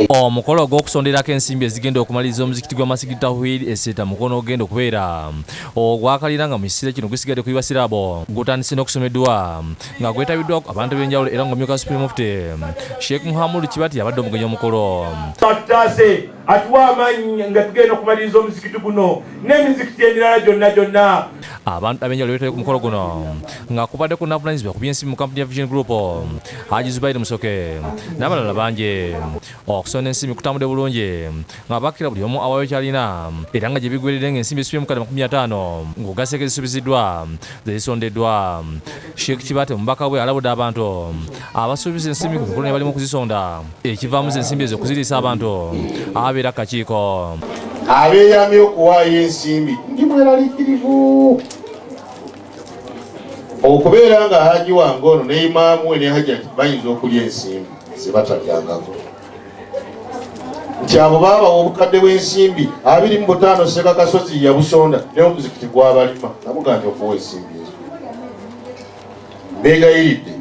Omukolo ogw'okusonderako ensimbi ezigenda okumaliriza omuzikiti gwa Masjid Tawhid e Seeta Mukono ogenda okubeera ogwakalira nga mu kiseera kino gusigadde ku Basiraamu gutandise n'okusoma edduwa nga gwetabiddwa abantu ab'enjawulo era ng'omumyuka Supreme Mufti Sheikh Muhammad Kibati abadde omugenyi omukulu. Atutaase atuwe amaanyi nga tugenda okumaliriza omuzikiti guno n'emizikiti emirala gyonna gyonna. Abantu ab'enjawulo beetabye ku mukolo guno nga kubadde kunaavunanyizibwa ku by'ensimbi mu kampuni ya Vision Group Haji Zubairi Musoke n'abalala bangi. Okusonda ensimbi kutambudde bulungi nga bakira buli omu awaayo ky'alina era nga gye biggweredde ng'ensimbi ezisubye mu mukadde 50 ng'ogasseeko ezisuubiziddwa ze zisondeddwa. Sheikh Kibaate mu bubaka bwe alabudde abantu abasuubiza ensimbi ku mikolo ne balimu okuzisonda ekivaamu ze ensimbi ezo okuziriisa abantu ababeera ku kakiiko. Abeeyamye okuwaayo ensimbi ndi mweraliikirivu okubeera nga Haji wange ono ne imaamu we ne Hajati bayinza okulya ensimbi ze batalyangako nti abo baabawa obukadde bw'ensimbi 25 Ssekakasozi yabusonda naye omuzikiti gwabalima namugambye okuwa ensimbi ezo. Mbeegayiridde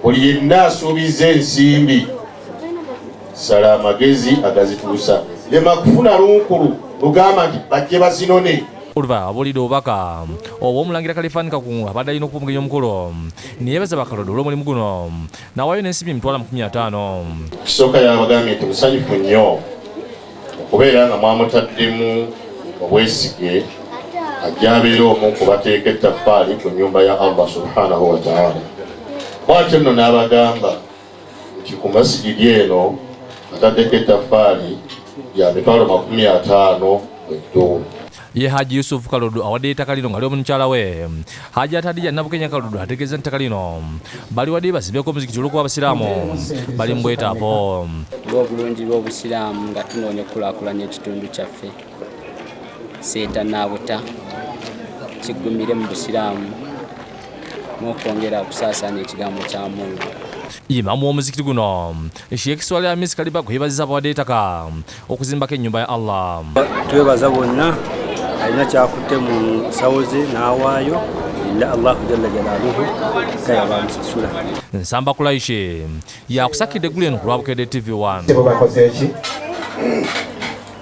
buli yenna asuubizza ensimbi sala amagezi agazituusa lema kufuna lunkulu lugamba nti bajje bazinone. Oluva abuulidde obubaka obw'omulangira Kalifani Kakungu abadde alina okuba omugenyi omukulu neyebaza Bakalodo olw'omulimu guno n'awaayo n'ensimbi emitwalo 50. Kisooka yabagambye nti musanyufu nnyo okubeera nga mwamutaddemu obwesige ajja abeera omu ku bateeka ettaffaali ku nnyumba ya Allah subhanahu wa ta'ala. Bw'atyo nno n'abagamba nti ku masigidi eno ataddeko ettaffaali lya mitwalo 50 eddo. Ye Haji Yusuf Kaludu awadde ettaka lino nga ali omu mukyala we Haji Atadija Nabukenya Kaludu ategeeza nti ettaka lino baliwadde bazimbeko omuzikiti olw'okuba Abasiraamu bali mu bwetaavu. Olw'obulungi bw'Obusiraamu nga tunoonya okukulaakulanya ekitundu kyaffe Seeta Naabuta kiggumire mu Busiraamu n'okwongera okusaasaanya ekigambo kya Mungu. Imaamu w'omuzikiti guno Sheikh Swaleh Hamis Kalibago yeebazizza abawadde ettaka okuzimbako ennyumba ya Allah. Twebaza bonna alina kyakutte mu nsawo ze n'awaayo illa Allahu jalla jalaaluhu kaya bamusasula. Nsamba Kulaishi yakusakidde eggulu eno ku lwa Bukedde TV 1. Sebo bakoze ki?